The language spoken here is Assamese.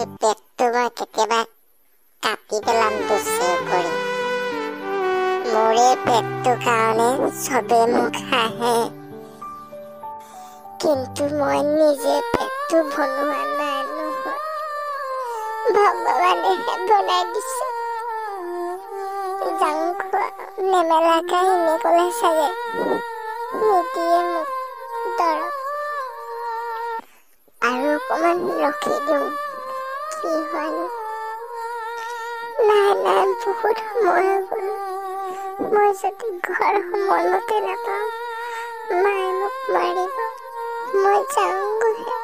এই পেটটো মই কেতিয়াবা কাটি পেলাম দুচেও কৰি। মোৰ এই পেটটোৰ কাৰণে চবে মোক হাঁহে, কিন্তু মই নিজে পেটটো বনোৱা নাই নহয়, ভগৱানেহে বনাই দিছে। জাং খোৱা নেমেলা কাহিনী ক'লে চাগে নিদিয়ে মোক দৰৱ। আৰু অকণমান ৰখি দিওঁ, কি হয়নো। নাই নাই, বহুত সময় হৈ গ'ল। মই যদি ঘৰ সময়মতে নাপাওঁ, মায়ে মোক মাৰিব। মই যাওঁগৈহে।